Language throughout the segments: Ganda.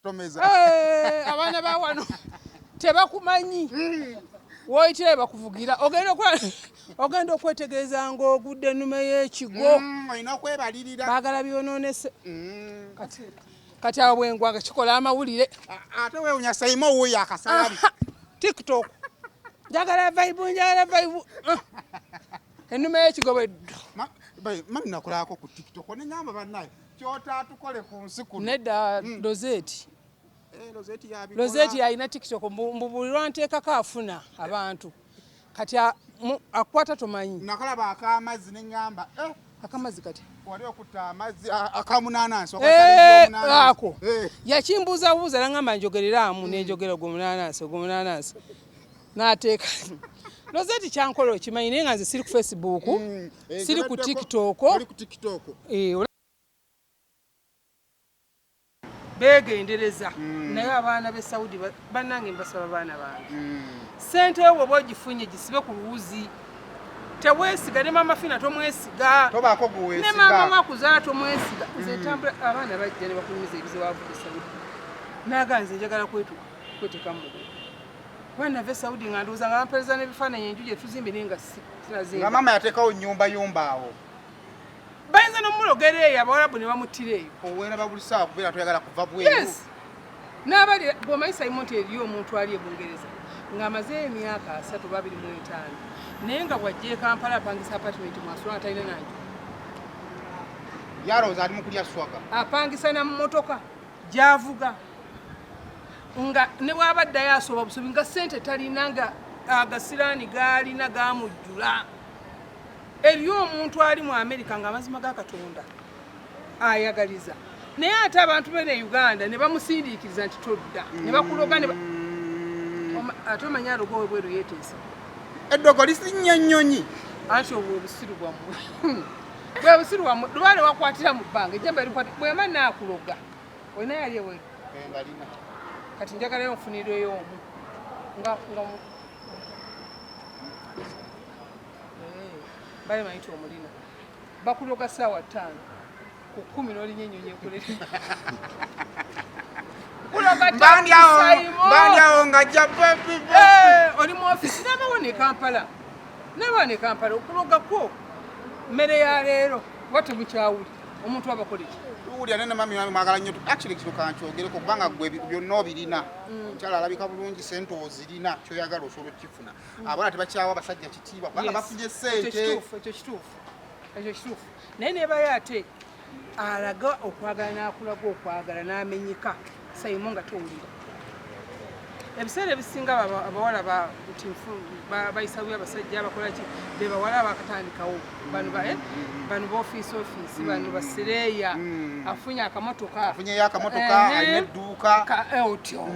Tomeza. Eh, abaana ba wano tebakumanyi. Woyitira bakuvugira ogenda okwetegereza ng'ogudde ennume y'ekigo. Olina okwebalirira. Baagala byonoonese. Kati awo bwengwanga kikola amawulire. Ate weewunya Saimo wuuyo akasalabi. TikTok. Njagala vibe, njagala vibe. Ennume y'ekigo bweddo. Mami nakolako ku TikTok ne ngamba bannaye ky'otaatukole ku nsi kuno. Nedda Rosette. Rosette yabikola. Rosette yalina TikTok mbu buli lwanteekako afuna abantu. Kati akwata tomanyi. Nakalaba akamazzi ne ngamba Akamazzi kati. Wali okutta amazzi akamunaanansi, Ako. Yakimbuuza buuza n'angamba njogereraamu ne njogera ogwo munaanansi, ogwo munaanansi. N'ateeka. Rosette kyankola okimanyi naye nga nze siri ku Facebook, siri ku TikTok. Oli ku TikTok. Beegendereza naye abaana b'e Saudi bannange mbasaba baana bange. Ssente yo bw'oba ogifunye gisibe ku luwuzi. Teweesiga ne Maama Fina tomwesiga. Tobaako gwe weesiga. Ne maama wakuzaala tomwesiga. Nze ntambula abaana bajja ne bakunyumiza ebizibu avudde Saudi. Naaga nze njagala kweteeka mu mugugu. Kuba nava e Saudi nga ndowooza nga bampeereza n'ebifaananyi enju gye tuzimbye naye nga sinazinga. Nga maama yateekawo nnyumba yumba awo. Bayinza n'omulogera eyo Abawarabu ne bamuttira eyo. Oweraba buli ssaawa kubeera toyagala kuva bweru. Yes. N'abali bw'omanyi Simon nti eriyo omuntu ali e Bungereza ng'amazeeyo emyaka 30 oba 25 naye nga bw'ajja e Kampala apangisa apartment mwasula nga talina na nju. Yalowooza ali mu kulya swaga. Apangisa na mmotoka gy'avuga nga ne bw'aba addayo asooba busobi nga ssente talina nga agasiraani g'alina gamujjula. Eriyo omuntu ali mu Amerika ng'amazima ga Katonda ayagaliza naye ate abantu bene Uganda ne bamusindiikiriza nti todda ne bakuloga ne ate omanyi aloga owebweru yeeteesa. Eddogo lisinnya nnyonyi. Anti obwo obusiru bwammwe. Bwe busiru bwammwe lubaale wakwatira mu bbanga ejjamba erikwata bwema naakuloga olina yali ebweru. Ngalina. Kati njagalayo nfunireyo omu nga bale manyi nti omulina bakuloga ssaawa 5 ku 10 n'olinya ennyonyi ekulere. Kuloga Mbandi awo ng'ajja baby. Oli mu ofiisi n'abawo ne Kampala. N'abawo ne Kampala okuloga kwo mmere ya leero oba temukyawuli omuntu abakola ki? Tuwulira nene mami wange mwagala nnyo. Actually kino kankyogereko kubanga gwe byonna obirina. Omukyala alabika bulungi, ssente ozirina, ky'oyagala osobola okukifuna. Abawala tebakyawa abasajja kitiibwa kubanga bafunye ssente. Ekyo kituufu, ekyo kituufu. Naye nebayo ate alaga okwagala n'akulaga okwagala n'amenyeka Saimo nga towulira. Ebiseera ebisinga abawala bayisa bubi abasajja abakola ki be bawala abakatandikawo bano bano b'ofiisi ofiisi bano basireeya afunye akamotoka afunyeyo akamotoka alina edduuka otyo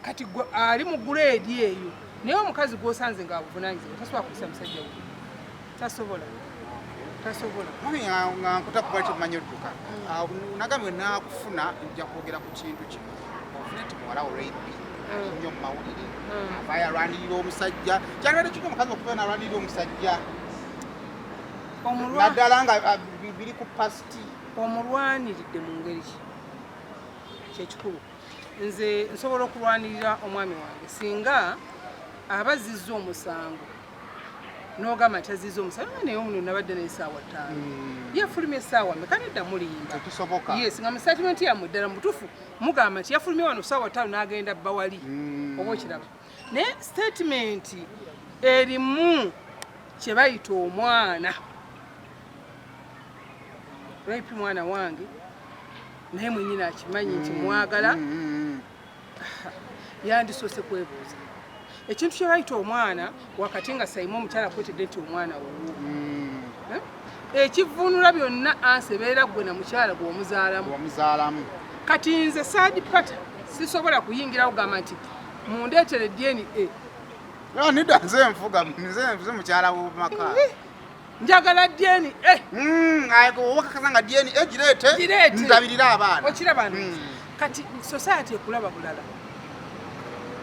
kati ali mu guleedi eyo naye omukazi gw'osanze ng'abuvunaanyizibwa tasobola kuyisa musajja we tasobola. Mami nga nkuta kuba kyemmanyi odduka nagambye naakufuna nja kwogera ku kintu kino ofune nti muwala wo rape ali nnyo mu mawulire avaayo alwanirira omusajja kyalibadde kiki omukazi okubeera n'alwanirira omusajja naddala nga biri ku past. Omulwaniridde mu ngeri ki kyekikulu. Nze nsobola okulwanirira omwami wange singa aba azizza omusango n'ogamba nti azizza omusango nga naye ono nabadde naye essaawa 5 yafulumya essaawa mmeka nedda mulimba. Tekisoboka. Yes, nga mu statement yammwe ddala mu butuufu mugamba nti yafulumye wano ssaawa 5 n'agenda bba wali oba okiraba naye statement erimu kye bayita omwana rape mwana wange naye mwennyini akimanyi nti mwagala yandisoose kwebuuza ekintu kye bayita omwana wakati nga Saimo omukyala akwetedde nti omwana wuwo ekivvuunula byonna ansi ebeera gwe na mukyala gweomuzaalamu. Kati nze third party sisobola kuyingirawo gamba nti mundeetere DNA. Nedda nze nfuga nze mukyala w'omaka. Njagala DNA. Obakakasa nga DNA gireete ndabirira abaana. Okiraba kati society ekulaba bulala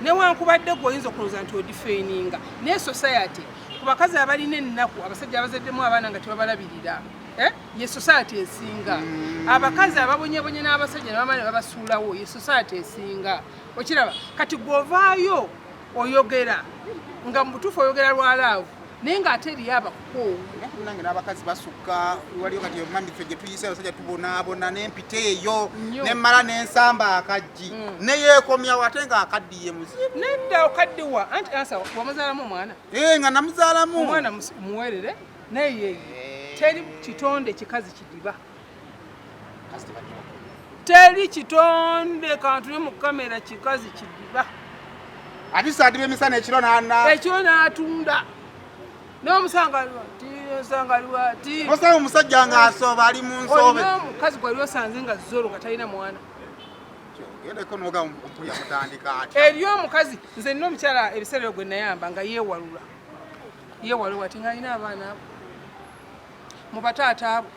newankubadde gwe oyinza okulowooza nti odifeininga naye society ku bakazi abalina ennaku abasajja abazaddemu abaana nga tebabalabirira. Eh? Ye society esinga. Abakazi ababonyebonye n'abasajja ne bamala ne babasuulawo, ye society esinga. Okiraba? Kati gw'ovaayo oyogera nga mu butuufu oyogera lwa love, naye ng'ate eriyo abakukoowu. Nange n'abakazi basukka. Waliyo kati omami ffe gye tuyise abasajja tubonaabona n'empita eyo. Nnyo. Nemmala n'ensamba akaggi neyeekomyawo ate ng'akaddiye muzibu. Nedda, okaddiwa anti ansa wamuzaalamu omwana. Eh, nga namuzaalamu. Omwana muweerere naye yeeye. Teri kitonde kikazi kidiba. Kazi tebadiba. Teri kitonde kantule mu kamera kikazi kidiba. Ate saadiba emisana ekiro nana. Ekiro n'atunda n'omusanga aliwa ti, osanga aliwa ti. Osanga omusajja ng'asooba ali mu nsoobe. Olina omukazi gwali osanze nga zolo nga talina mwana. Gendeko noga mpulya mutandika atya. Eriyo omukazi, nze nina omukyala ebiseera ebyo gwe nayamba nga yeewalula, yeewalula ati ng'alina abaana abo mu bataata abo.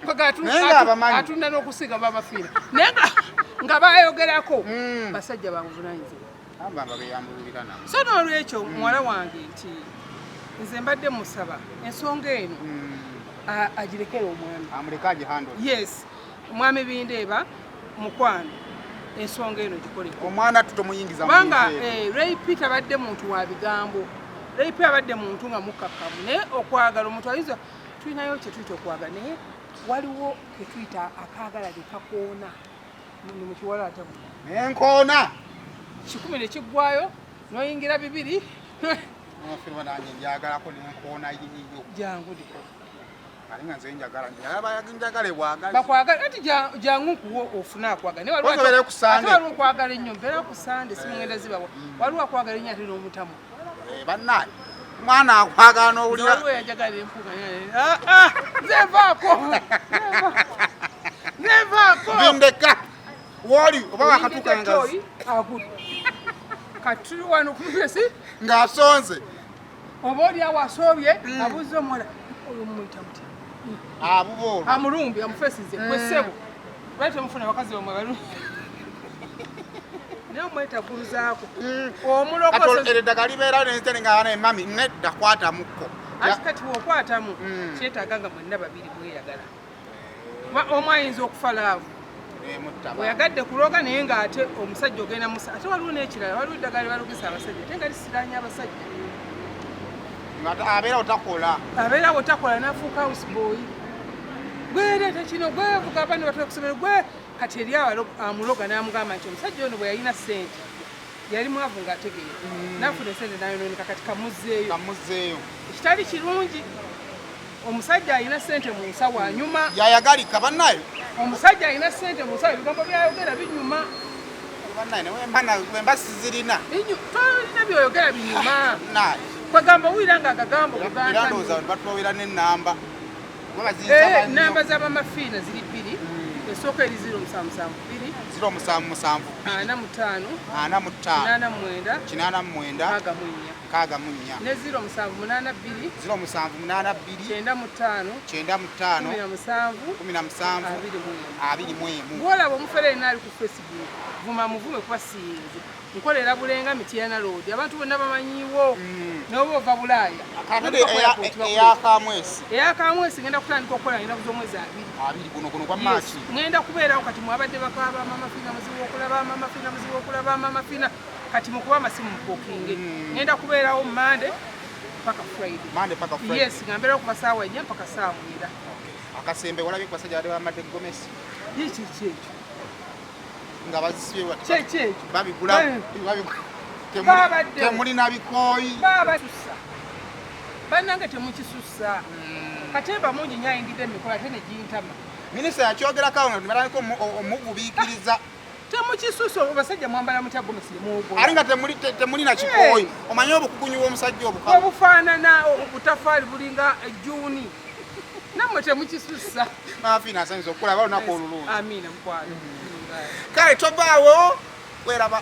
Kwega Naye ng'abamanyi. Atunda n'okusiiga babafiira, naye nga bayogerako basajja babuvunanyizibwa. Amba nga beyambululira nabo. So n'olwekyo muwala wange, nti nze mbadde musaba ensonga eno agirekere omwami. Amuleke agihandle. Yes, omwami Bindeeba, mukwano, ensonga eno gikoleko. Omwana tutomuyingiza mu Kubanga bintu ebyo. Ray Peter abadde muntu wa bigambo. Ray Peter abadde muntu nga mukkakkamu, naye okwagala omuntu ayinza, tulinayo kye tuyita okwagala, naye waliwo ke tuyita akaagala ke kakoona ni mu kiwala ate Nenkoona. 1,000 ne kiggwayo n'oyingira 200. Nofirwa nange njagalako nenkoona yiyo. Jangu diko. Ate nga nze njagala njagala njagale bwagazi. Bakwagala ati jangu nkuwa ofune akwagala. Naye waliwo Oza obeere ku Sande. Ate waliwo okwagala ennyo, mbeera ku Sande, simu ngenda zibawa. Waliwo akwagala ennyo ate n'omutamu. Eh, bannaye omwana akwagala n'owulira. Waliwo yajagala empuuga. Ah, ah, nze nvaako. Nze nvaako. Bindeka wooli oba wakatuuka Oyingidde nga toyi, agudde. Kati tuli wano ku mubesi. Ng'asonze. Oba oli awo asoobye, abuuza omuwala oyo mumuyita mutya? Abuba olwo. Amulumbi amufesize gwe ssebo, lwaki temufuna bakazi bamwe balungi naye omwetaguluzaako? Kati Omulokoso. Eryo eddagala libeerawo nenzitene nga bana mami nedda kwatamukko. Ati kati bw'okwatamu kyetaaga nga mwenna babiri mweyagala. Kuba omu ayinza okufa love. Oyagadde kuloga, naye ng'ate omusajja ogenda musa. Ate waliwo n'ekirala, waliwo eddagala lyebalogesa abasajja ate nga lisiranya abasajja. Nga abeerawo takola. Abeerawo takola, nafuuka house boy, gwereeta kino, gwevuga abaana batula kusomero gwe. Kati eri amuloga n'amugamba nti omusajja ono bwe yalina ssente yali mwavu ng'ategeera, nafuna esente nayonooneka, kati kamuzzeeyo. Kamuzzeeyo. Ekitali kirungi, omusajja alina ssente mu nsawo anyuma. Yayagalika bannaye. Omusajja alina ssente mu nsawo, ebigambo byayogera binyuma. Bannaye wemba sizirina. Tolina byoyogera binyuma. Naye Kwegamba owulira nga agagambo era ndowooza batubawera n'ennamba. Kuba bazinsaba nnyo. Namba z'abamafiina ziri bbiri. Esooka eri 0772. 0772. 45. 45. 89. 89. 64. 64. Ne 0782. 0782. 95. 95. 17. 17. 21. 21. Bwolaba omufere yenna ali ku Facebook, vuma muvume, kuba siyinze nkolera Bulenga, Mityana Road, abantu bonna bamanyiwo, noba ova Bulaaya. Kakati eyakamwesi? Eyakamwesi ngenda kutandika okukola ennaku z'omwezi 20. 20 guno gwa Yes, Maaki. Ngenda kubeerawo. Kati mwabadde bakaaba Mama Fina muzibu okulaba, Mama Fina muzibu okulaba, Mama Fina. Kati mukuba amasimu mubookinge. Ngenda kubeerawo Mande paka Friday. Mande paka Friday. Yes, nga mbeerawo kuva saawa 4 mpaka saawa 9. Akasembe walabye ku basajja badde bambadde gomesi? Ye kiki ekyo? Nga bazisibye bati. Kyeki ekyo? Babigula. Babigula. Babadde. Temulina bikooyi. Babasusa bannange, temukisusa. Katemba mungi nnyo ayingidde emikolo ate ne gintama. Minisita yakyogerako awo nga batandika omugubiikiriza. Temukisusa. Abasajja mwambala mutya gomesi nemwogula? Ate nga temulina kikooyi, omanye obukugunyu bw'omusajja obukalu. Obufaanana obutafaali bulinga ejjuuni, nammwe temukisusa. Mafiina asanyusa okukulaba olunaku olulungi. Amiina, mukwano. Kale tovaawo, weraba.